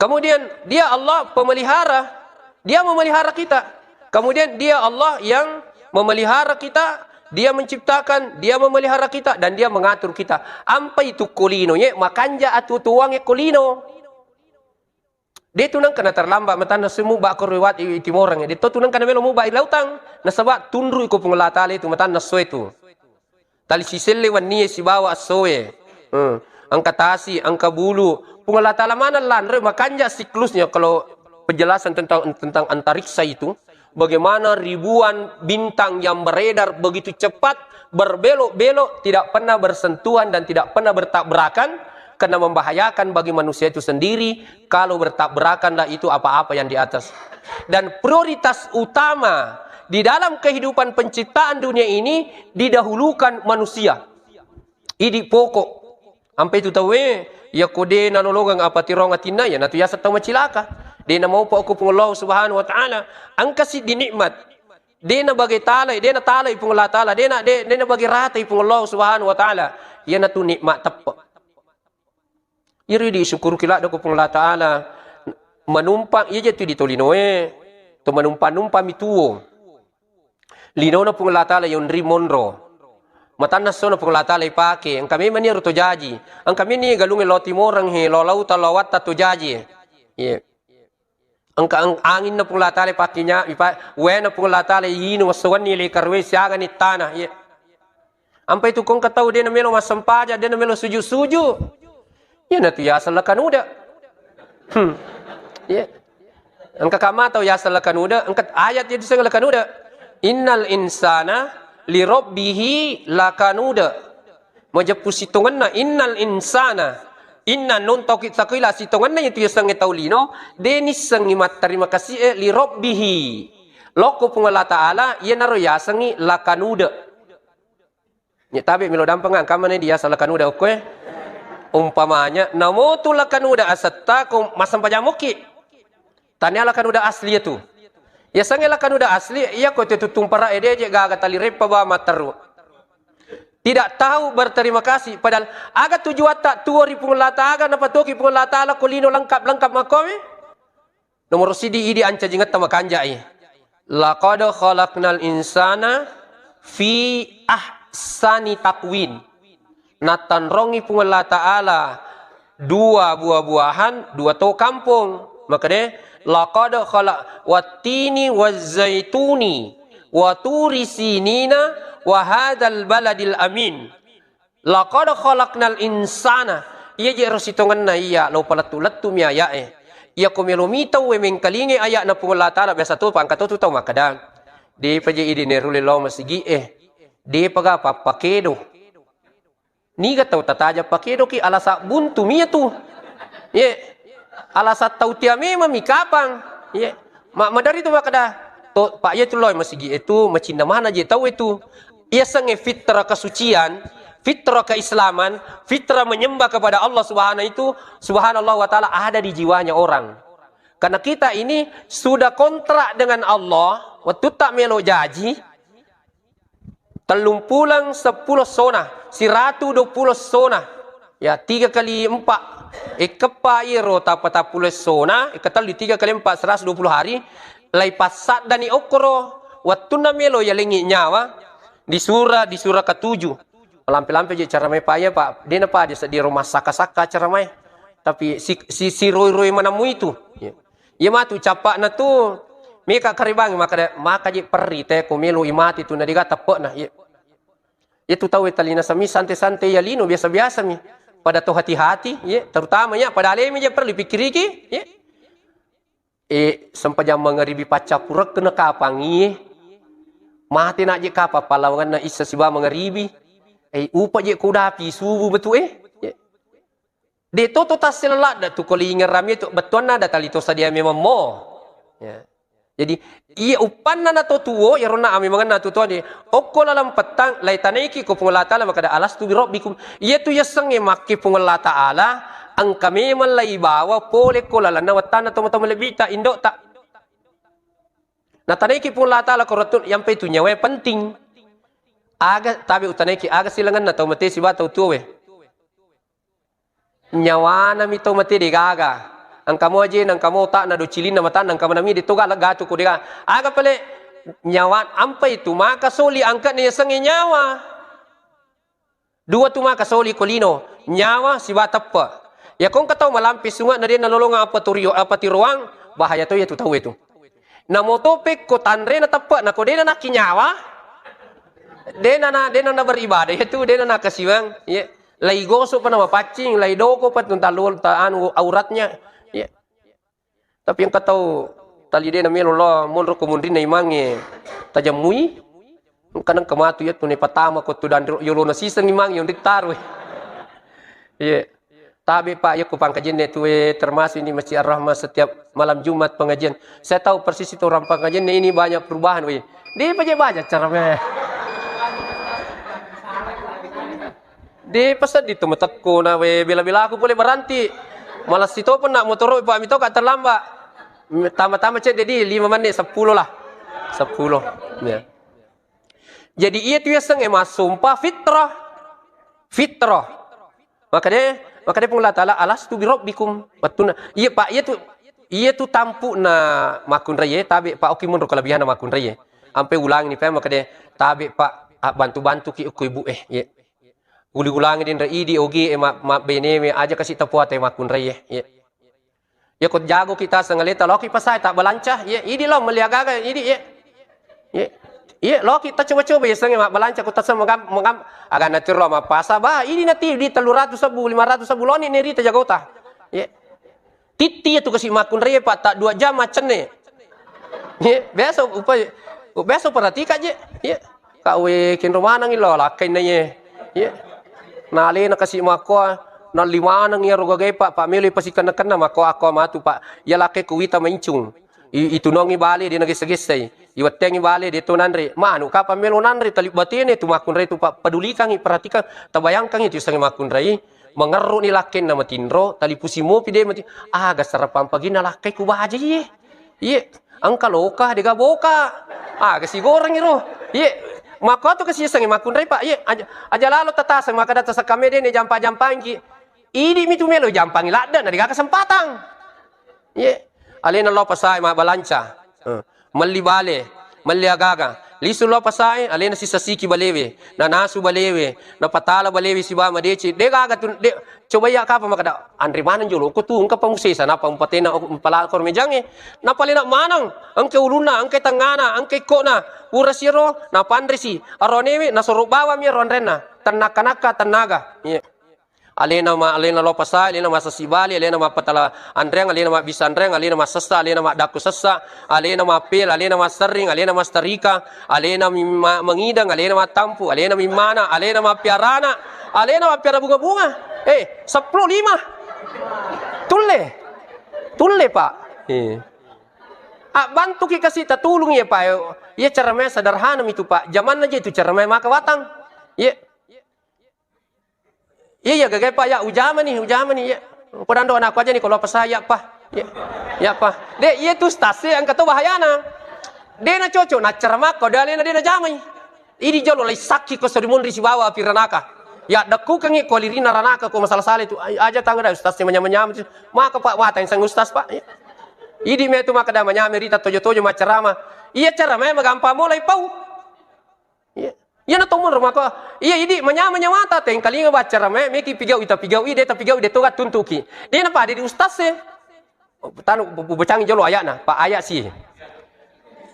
Kemudian, Dia Allah pemelihara. Dia memelihara kita. Kemudian, Dia Allah yang memelihara kita, Dia menciptakan, Dia memelihara kita, dan Dia mengatur kita. Ampai tu ko lino, ye, makanja atuo-tuoangnge ko lino. De tu nengka na terlambat matanna semu ba ko lewat i-, i Timoreng, de to tu nengka na melo muba i lautang. Nasaba tunrui ko Puang Allah Ta'ala itu matanna soe tu. Tali siselle wennie sibawa essoe. Hmm. Engka tasi, engka bulu. Puang Allah Ta'ala maneng lanre, makanja siklusnya kalau penjelasan tentang, tentang antariksa itu. Bagaimana ribuan bintang yang beredar begitu cepat, berbelok-belok, tidak pernah bersentuhan dan tidak pernah bertabrakan, karena membahayakan bagi manusia itu sendiri. Kalau bertabrakanlah itu apa-apa yang di atas. Dan prioritas utama di dalam kehidupan penciptaan dunia ini didahulukan manusia. Idi pokok. Ampe tu tauwe, ya ko de nanolongeng apa tirong atinna, ya natu yaseng tau macilaka. De namaupa okko Puang Allah Subhanahu wa Ta'ala. Engka siddi nikmat. De nabage talai, de natalai Puang Allah Ta'ala, de na, de, de nabage ratai Puang Allah Subhanahu wa Ta'ala. Iyanatu nikmat teppe. Iri disyukuruki ladde ko Puang Allah Ta'ala, manumpang, iya je tu di tolinoe, to manumpang-numpang mi tuo. Linona Puang Allah Ta'ala yonri monro. Matanna sona Puang Allah Ta'ala ipake, engka memang ni ro to jaji. Engka memang ni galunge lo Timoreng he, lo lauta, lo watta to jaji. Iya. Engka ang-, anginna Puang Allah Ta'ala ipakinya, ipa-, waena Puang Allah Ta'ala iyinung esso wenni le karwe siaga ni tana, iya. Ampai tu kongka tau de namelo massempaja, de namelo suju-suju. Iya natu yaseng lakanuda. Hmm. Iya. Engka kama tau yaseng lakanuda, engka ayat itu seng lakanuda. "Innal insana li rabbihi lakanuda." Majeppu sitongenna, "Innal insana." Inna nun taukid sakoila, sitongenna itu yasengnge tau lino, de nissengngi mattarima kasih e li rabbihi. Lokko Puang Allah Ta'ala, iyanaro yasengngi lakanuda. Nya tabe melo dampeng engka mane diaseng lakanuda okko e. Umpamanya, namotu lakanuda asetta ko massempajang mokki. Tania lakanuda asli itu. Yasengnge lakanuda asli, iya ko tetu tumpara ede je gaga tali reppa ba matteru. Tidak tahu berterima kasih. Padahal aga tujuatta tuo ri Puang Allah Ta'ala, aga napatuoki Puang Allah Ta'ala ko lino lengkap-lengkap makkomi? Nomoro sidi, idi ancajingetta makanjai. Laqad khalaqnal insana fi ahsani taqwim. Natanrongi Puang Allah Ta'ala dua buah-buahan, dua to kampong. Makanya, laqad khalaq wattini wazzaituni wa turi sinina wa hadzal baladil amin. Laqad khalaqnal insana. Iya je ro sitongenna iya lo palettu-lettu mi aya'e. Iya ko melo mitau we mengkalinge aya'na Puang Allah Ta'ala, biasa to pangka to tu tau makkeda. Depa je idi nerule lo masigi e. Depa ga pappakedo. Niga tau tataja pakedo ki alasa buntu mi tu. Ye. Alasa tau tia memang mi kapang. Ye. Ma madari tu makkeda. To, Pak, iya tu lo masigi e tu macinna mana je tau itu. Iya senge fitrah kesucian, fitrah keislaman, fitrah menyembah kepada Allah Subhanahu itu, Subhanallah wa Ta'ala ada di jiwanya orang. Karena kita ini sudah kontrak dengan Allah, waktu tak melo jaji, tellung pulang seppulo sona, siratu dua pulo sona. Ya, tiga kali empat. Ikeppa iro tapa tappulo sona, ikatellu tiga kali empat, seratus dua puluh hari. Lai passaddani okkoro, wattunna melo yalengi nyawa, di sura, di sura ketujuh. Lampe-lampe je cara mai paya, Pak. Dena pa dia sedia rumah saka-saka cara mai. Tapi si, si, si roi-roi manamu itu. Ya. Iya matu cappa'na tu, meka karibang maka, maka je perri te ko melo imati tu na dega teppekna. Iya. Iya tu tau talina sami sante-sante ya lino biasa-biasa mi. Pada to hati-hati, iya, terutama ya pada alemi je perlu pikiriki, iya. Eh, sempajang mangaribi paccappurek kena kapang, iya. Mate nak je kapang pallawanganna isa siba mangaribi. Eh, upa je kudapi subuh betu eh. Iya. De to to tassela ladda tu ko lingerami tu bettuanna ada tali to sadia memang mo. Ya. Jadi iya uppanna na to tuo ya ronna ame mangenna tu to de okko laleng pettang lai tanaiki ko Puang Allah Ta'ala makada alastu bi rabbikum. Iya tu yasengnge makki Puang Allah Ta'ala engka memang lai bawa pole ko lalenna wettanna to mata malebbita indokta. Na tanaiki Puang Allah Ta'ala ko rottu yampe tu nyawa penting. Aga tabe utanaiki aga silangenna tau mate siba tau tuo we. Nyawana mi tau mate de gaga. Engka mo aje, engka mo otakna do cilinna matanna, engka manami de toga legatu ko de gaga. Aga pale nyawa ampai tu maka soli angkatna yasengnge nyawa. Dua tu maka soli ko lino, nyawa siba teppe. Ya ko engka tau malampe sunga na de nalolongang apa turio, apa tiroang, bahaya to ya tu tau itu. Namo to pekko tanrena teppe, na ko de na nakki nyawa, de na, na, de na, na beribadah ya tu, de na nakasiwang, ya. Lai gosok pa na mapaccing, lai doko pa tentang luar ta anu auratnya. Ya. Tapi engka tau tali de na melo lo monro ko munrinna imangnge tajemmui. Engka nengka matu ya tu ne patama ko tu danro yolona siseng imangnge onri taroi. Iya. Tabe Pak, ya ku pangkajian tu eh, termasuk ini Masjid Ar-Rahmah setiap malam Jumat pengajian. Saya tahu persis itu orang pengajian ini banyak perubahan weh. Dia baca-baca cara weh. Di pesan di tu metekku na we bela-bela aku boleh berhenti. Malah si topen nak motor pak mito kak terlambat. Tambah-tambah cek jadi lima menit sepuluh lah. Sepuluh. Ya. Jadi iya tu yaseng eh masumpa fitrah. Fitrah. Makanya makanya pun Allah Ta'ala alastu bi rabbikum. Betul. Iya pak iya tu iya tu tampu na makunrai tabe pak oki munro kelebihan makunrai. Ampe ulangi ni pe makanya tabe pak bantu-bantu ki uku ibu eh. Iya. Uli-ulangi denre idi ogi e ma, ma benewe aja kasi tapuata e makkunrai e. Iya. Ya ko jago kita sengaleta loki pasai tak balanca, iya idi lo meli agaga idi iya. Iya. Iya loki ta coba-coba ya senge mak balanca ko taseng magam magam agana tiro mapasa ba idi nati di tellu ratu sebbu lima ratu sebbu loni neri ta jagota. Iya. Titti ya tu kasi makkunrai pak tak dua jam macenne. Iya, biasa upa biasa perhatika je. Iya. Kak we kenro maneng ilo lakkainna ye. Iya. Nalena kasi makkoa nalli maneng iya roga gai pak pak melo pasikenna-kenna makkoa akkoa matu pak. Iya lakkai kuwita maincung. I, itunongi bale de nagessa-gessai. Iwettengi bale de to nanre. Manu kapang melo nanre tali batene tu makkunrai tu pak pedulikangi perhatikan tabayangkangi tu sangi makkunrai. Mangerruni lakkainna matinro tali pusi mopi de mati. Aga sarapang paginna lakkai ku baja iye. Iye, engka loka dega boka. Aga sigoreng iro. Iye, makko tu kasisengi makkunrai pak. Iye, aja, aja lalo tataseng makada tasakkame dene jampa-jampangki. Idi mitu melo jampangi ladda na dega kesempatan. Iye. Alena lao pasae mabbalanca. Eh, melli bale, melli agaga. Lisu lao pasae, alena sisasiki balewe, nanasu balewe, napatala balewe sibawa madeceng. De gaga tu, de, coba iya kapa makkeda, anre maneng jolo ko tu, engka pamusesa, napa umpatena, umpalakor mejangnge. Napalena maneng, engka ulunna, engka tengngana, engka ikkona. Pura siro, napanresi. Aronewe, nasoro bawami aro anrenna. Tennakka-nakka, tennaga. Iya. Alena ma-, alena lao pasae, alena massasibali, alena mappatala anreang, alena mabbissa anreang, alena massessa, alena maddakku sessa, alena mappela, alena masserring, alena mastarika, alena mimma-, mangideng, alena mattampu, alena mimmana, alena mappiarana, alena mappiara bunga-bunga. Eh, seppulo lima. Tulle. Tulle, Pak. Eh. Abbantuki kasi tatulung iya, Pak. Iya cara mae sederhana mi tu, Pak. Jamanna je tu cara mae maka watang. Iya. Iya, iya, gagai, Pak, ya, ujamani, ujamani, ya. Kodando anakku aja nih, kalau apa saya, Pak. Ya, ya, Pak. De, iya tu stasi yang kata bahayana. De na cocok, na ceramah, kau dalena de na jamai. Ini jolo lai sakki ko sorimun ri sibawa api ranaka. Ya, dakku kengi ko lirina ranaka ko masalah sale tu. Ai, aja tangga da ustaz manyama-nyama tu. Maka, Pak, wata yang sang ustaz, Pak. Ya. Idi me tu maka da manyama rita tojo-tojo macerama. Iya ceramah, magampa mulai pau. Iya. Iyana to monro mako, iya idi manyama nyawata, tengkalinga baccara mae, meki pigau ita pigau ide, ta pigau ide toga tuntuki. Dena pada di ustaz e. Tanu bu-, bu-, bucangi jolo ayatna, Pak, ayat si.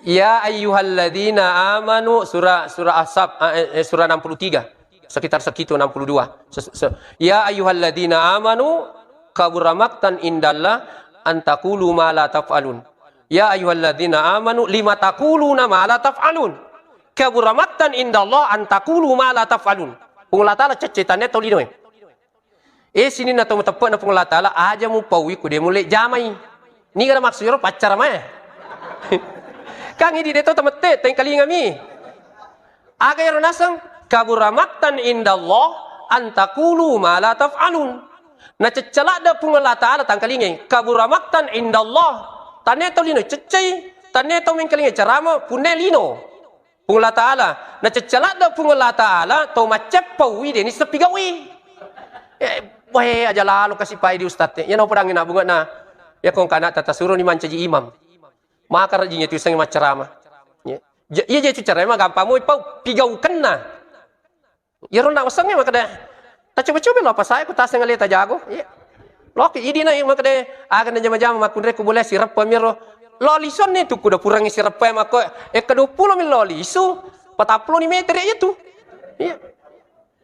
Ya ayyuhalladzina amanu, surah, surah Ahzab, eh, eh, surah enam puluh tiga. Sekitar segitu, enam puluh dua. Ses-, se-, ya ayyuhalladzina amanu, kabura maqtan indallah, antakulu ma la taf'alun. Ya ayyuhalladzina amanu lima taquluna ma la taf'alun. Kabura maqtan indallah an taqulu ma la taf'alun. Puang Allah Ta'ala cecce tanne tau linoe. Eh, sininna tau mateppe'na Puang Allah Ta'ala, aja mupaui ku de mulle jamai. Niga maksud ero paccara mae. Kang idi de to tamette, tengkalingami. Aga ero naseng, kabura maqtan indallah an taqulu ma la taf'alun. Nacecca ladde Puang Allah Ta'ala tangkalingai, kabura maqtan indallah. Tanne tau lino ceccai, tanne tau mengkalingai carama, punne lino. Puang Allah Ta'ala, nacecca ladde Puang Allah Ta'ala, tau macceppaui deni sepigaui. Eh, weh, aja lalo kasi pai di ustaz. Ya no pedang na bunga na. Ya kong kana tata suruh ni mancaji imam. Maka rajin itu iseng maccarama. Ya. Ja-, iya je tu carama gampang mu pau pigau kenna. Iyaro na wasengnge makkeda, "Tacoba-coba lo apa saya ku taseng ale tajago." Iya. Loki idi na makkeda, "Aga na jama-jama makkunre ku boleh sireppa miro." Lo lisonne tu kuda purangi sireppa makko, e kedua puluh mi lo lisu, patappulo ni meter iya tu. Iya.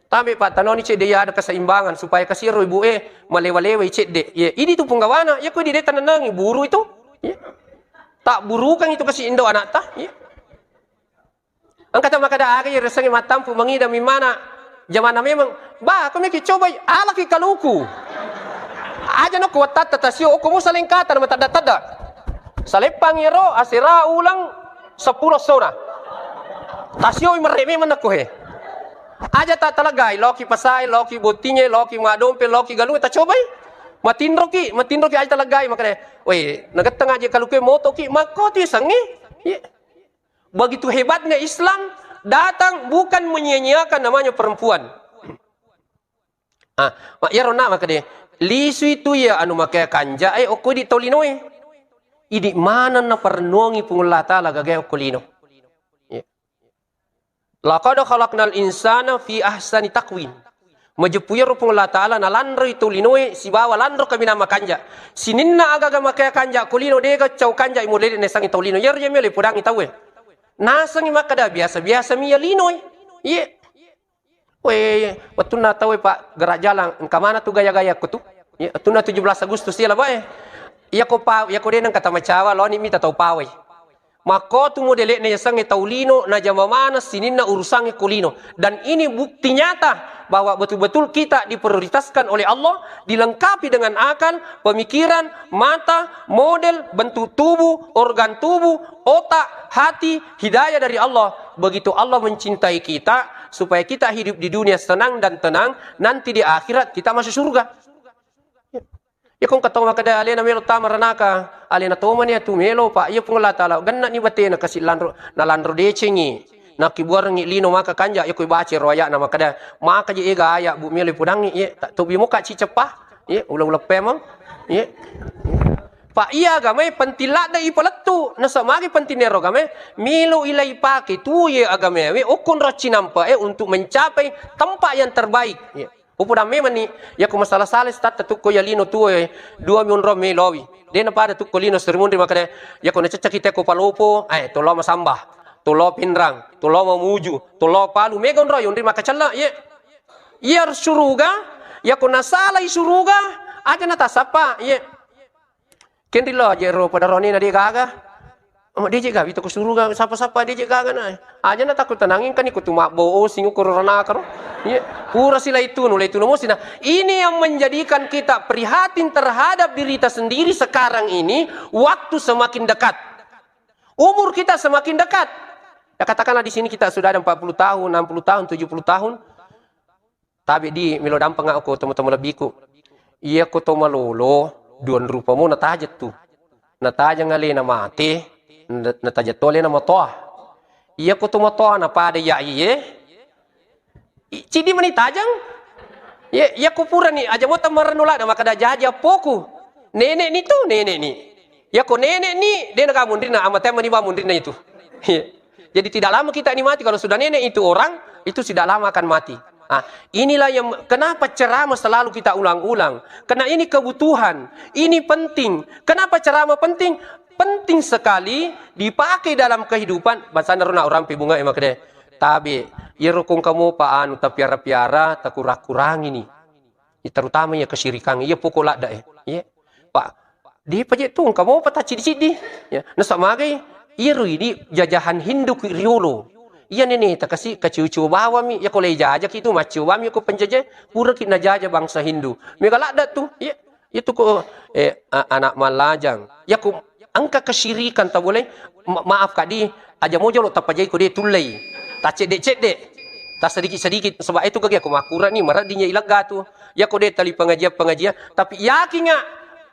Tapi Pak tanoni cedde iya ada keseimbangan supaya kasiro ibu e malewa-lewa i cedde. Iya, idi tu punggawana, iya ko di deta nenangi buru itu. Iya. Tak burukan itu kasi indo anak ta. Iya. Engka tau makkeda, "Aga iya riasengnge mattampu mangidang mimmana jamanna memang." Bah, ko meki cobai, alaki kaluku. Aja nokko wattatta tasio, okko musa lengkata na matadda-tadda. Saleppangi ero, asera uleng seppulo sona. Tasioi merre memang nakko he. Aja ta taleggai, loki pasai, loki bottingnge, loki maddompe, loki galung, tacobai. Matinroki, matinroki aja taleggai, makkeda, "Woi, nagetteng aja kalukue motoki, makko tu isengnge." Iya. Begitu hebatnya Islam datang bukan menyia-nyiakan namanya perempuan. Ah, ma-, iyaro na makkeda, lisui tu iya anu makea kanja e okko idi tau linoe. Idi maneng naparennongi Puang Allah Ta'ala gagae okko lino. Iya. Laqad khalaqnal insana fi ahsani taqwim. Majeppu iyaro Puang Allah Ta'ala nalanroi tau linoe sibawa lanro kaminang makanja. Sininna aga-aga makea kanja ko lino dega cau kanja i modele nesangi tau lino. Iyaro iya melo ipodangi tau e. Nasengi makkeda biasa-biasa mi iya lino e. Iye. We, wettunna tau e Pak gerak jalan, engka mana tu gaya-gaya ko tu? Iye, wettunna tujuh belas Agustus iya laba e. Iya ko pa, iya ko de nengka tamacawa loni mita tau pawai. Makko tu modele'na yasengnge tau lino najama maneng sininna urusangnge ko lino. Dan ini bukti nyata bahwa betul-betul kita diprioritaskan oleh Allah, dilengkapi dengan akal, pemikiran, mata, model, bentuk tubuh, organ tubuh, otak, hati, hidayah dari Allah. Begitu Allah mencintai kita, supaya kita hidup di dunia senang dan tenang, nanti di akhirat kita masuk surga. Iya ko engka tau makkeda alena melo tama ranaka, alena tomani atu melo, Pak. Iya Puang Allah Ta'ala, genna'ni batena kasi lanro, nalanro decengi. Nakkibuarengngi lino maka kanja, iya ko ibaca ro aya'na makkeda, maka je ega aya bu melo ipodangngi, iya, tak tobi moka ciceppa, iya, ula-ula pemeng, iya. Pa iya agamae penting ladde ipalettu, nasaba magi penting ero agamae, melo ila ipake tuo ye agamae, okko ro cinampe e untuk mencapai tempat yang terbaik. Iya. Upoda memang ni, yako masalah sala sitatta tukko ya lino tuo e, dua mi onrong melowi. De napada tukko lino seri munri makkeda, yako naceccaki teko palopo, eh, tolo masamba, tolo pinrang, tolo mamuju, tolo palu, mega onrong yonri makkacella, ye. Iya suruga, yako nasalai suruga, aja natasappa, ye. Kenri lo aja ro pada ronena de gaga. Oh, de je gaga, wi to ko suruga, sapa-sapa de je gaga na. Aja na takut tenangin kan ikut tu mabbo, oh, sing ukur ranaka ro. Iya, pura sila itu, nulai itu nomo sina. Ini yang menjadikan kita prihatin terhadap diri kita sendiri sekarang ini, waktu semakin dekat. Umur kita semakin dekat. Ya, katakanlah di sini kita sudah ada empat puluh tahun, enam puluh tahun, tujuh puluh tahun. Tabe di melo dampeng aku tomo-tomo lebbiku. Iya ko to malolo, duan rupa mo natajeng tu. Natajeng alena mate, na-, natajeng to alena matoa. Iya ko to matoa na pada ya iye. I-, cidi mani tajeng. Iya, iya ko pura ni, aja mo tamarenu lada makkeda jaji appoku. Nenek ni tu, nenek ni. Iya ko nenek ni, de naga munrinna, amate mani ba munrinna itu. Iya. Jadi tidak lama kita ini mati. Kalau sudah nenek itu orang, itu tidak lama akan mati. Ah, inilah yang kenapa ceramah selalu kita ulang-ulang. Karena ini kebutuhan, ini penting. Kenapa ceramah penting? Penting sekali dipakai dalam kehidupan. Bangsana rona orang pi bunga emak de. Tabe, iyaro kong kamu pa anu tapiara-piara, takurang-kurang ini. Ya, terutama ya kesyirikan, iya pokok ladda e. Iya. Pak, di paje tu engka mopa ta cidi-cidi. Ya, nasa magai, iyaro ini jajahan Hindu ki riolo. Iya nene ta kasi kaciu-ciu bawami, ya ko lei jaja ki tu maciu bawami ko penjaja, pura ki najaja bangsa Hindu. Mega ladda tu. Iya. Itu ko, eh, a-, anak malajang. Ya ko engka kesyirikan ta boleh, ma-, maaf kak di, aja mo jolo tapajai ko de tullei. Ta cedde-cedde. Ta sedikit-sedikit. Sebab itu kaki aku makurani, maradinya ilegga tu. Ya ko de tali pengajian-pengajian. Tapi yakinga,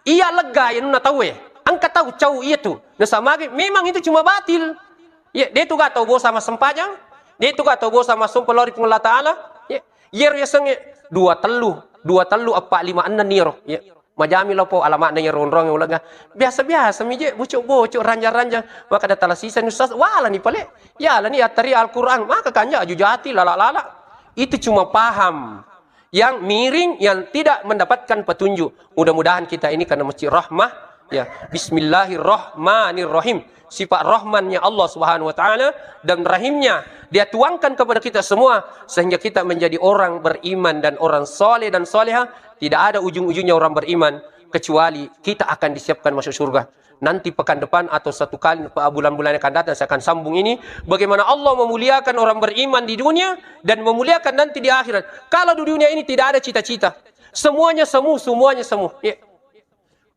iya legga ya nuna tau e. Engka tau cau iya tu. Nasamagi, memang itu cuma batil. Iya, de tu ga tau bosa massempajang. De tu ga tau bosa massompa lao ri Puang Allah Ta'ala. Iya, iyaro yasengnge dua tellu, dua tellu, eppa lima enneng niro. Iya. Majami lopo alamakna iyaro onrong ulengnga. Biasa-biasa mi je, bocok-bocok, ranjang-ranjang. Maka datala sisa ni ustaz, walani pale. Yalani attari Al-Quran. Maka kanja aju jati, lala-lala. Itu cuma paham yang miring, yang tidak mendapatkan petunjuk. Mudah-mudahan kita ini karena masjid rahmah, ya. Bismillahirrahmanirrahim. Sifat rahmannya Allah Subhanahu wa Ta'ala dan rahimnya Dia tuangkan kepada kita semua, sehingga kita menjadi orang beriman dan orang soleh dan soleha. Tidak ada ujung-ujungnya orang beriman, kecuali kita akan disiapkan masuk surga. Nanti pekan depan atau satu kali, bulan-bulan yang akan datang, saya akan sambung ini. Bagaimana Allah memuliakan orang beriman di dunia dan memuliakan nanti di akhirat. Kalau di dunia ini tidak ada cita-cita. Semuanya semu, semuanya semu. Ya.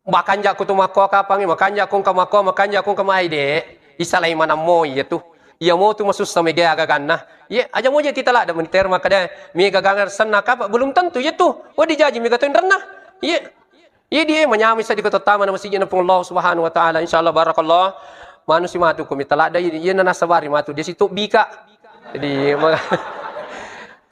Makanja ko tu makko kapangi, makanja ko engka makko, makanja ko engka mai de. Isalai manammo iya tu. Iya mo tu masussa mega agaganna. Iya, aja mo je titala ada meniter makada mega gangar senna kapa, belum tentu iya tu. Oh, dijaji mega tu inrenna. Iya. Iya, dia manyameng sa di kota tama na masjidnya Puang Allah Subhanahu wa Ta'ala. Insyaallah, barakallah. Manusia matu ko mitala ada iya, iya nana sabari matu. Dia situ bika. Jadi, ma-,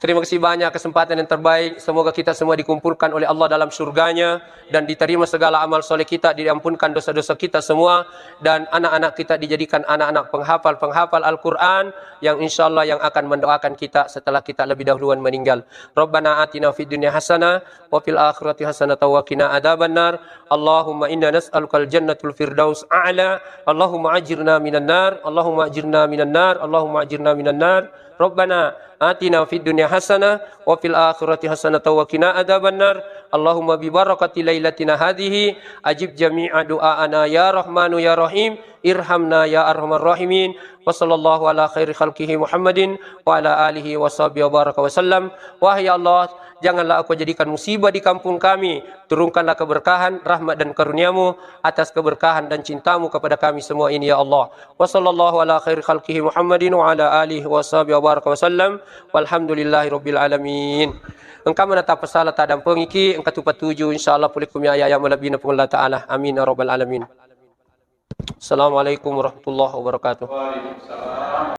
terima kasih banyak kesempatan yang terbaik. Semoga kita semua dikumpulkan oleh Allah dalam surganya dan diterima segala amal soleh kita, diampunkan dosa-dosa kita semua, dan anak-anak kita dijadikan anak-anak penghafal-penghafal Al-Quran yang insyaallah yang akan mendoakan kita setelah kita lebih dahuluan meninggal. Rabbana atina fid dunya hasanah wa fil akhirati hasanatan wa qina adzabannar. Allahumma inna nas'alukal jannatul firdaus a'la. Allahumma ajirna minan nar. Allahumma ajirna minan nar. Allahumma ajirna minan nar. Rabbana atina fid dunya hasanah wa fil akhirati hasanatan wa qina adzabannar. Allahumma bi barakati lailatina hadhihi ajib jami'a du'aana ya Rahmanu ya Rahim. Irhamna ya arhamar rahimin. Wa sallallahu ala khairi khalqihi Muhammadin wa ala alihi wa sahbihi wa baraka wa sallam. Wahai Allah, janganlah Engkau jadikan musibah di kampung kami. Turunkanlah keberkahan, rahmat dan karunia-Mu atas keberkahan dan cinta-Mu kepada kami semua ini, ya Allah. Wa sallallahu ala khairi khalqihi Muhammadin wa ala alihi wa sahbihi wa baraka wa sallam. Walhamdulillahi rabbil alamin. Engka mana tapasala tadampengiki, engka tu patuju, insyaallah pole kumi aya-aya malebbina Puang Allah Ta'ala. Amin ya rabbal alamin. Assalamualaikum warahmatullahi wabarakatuh.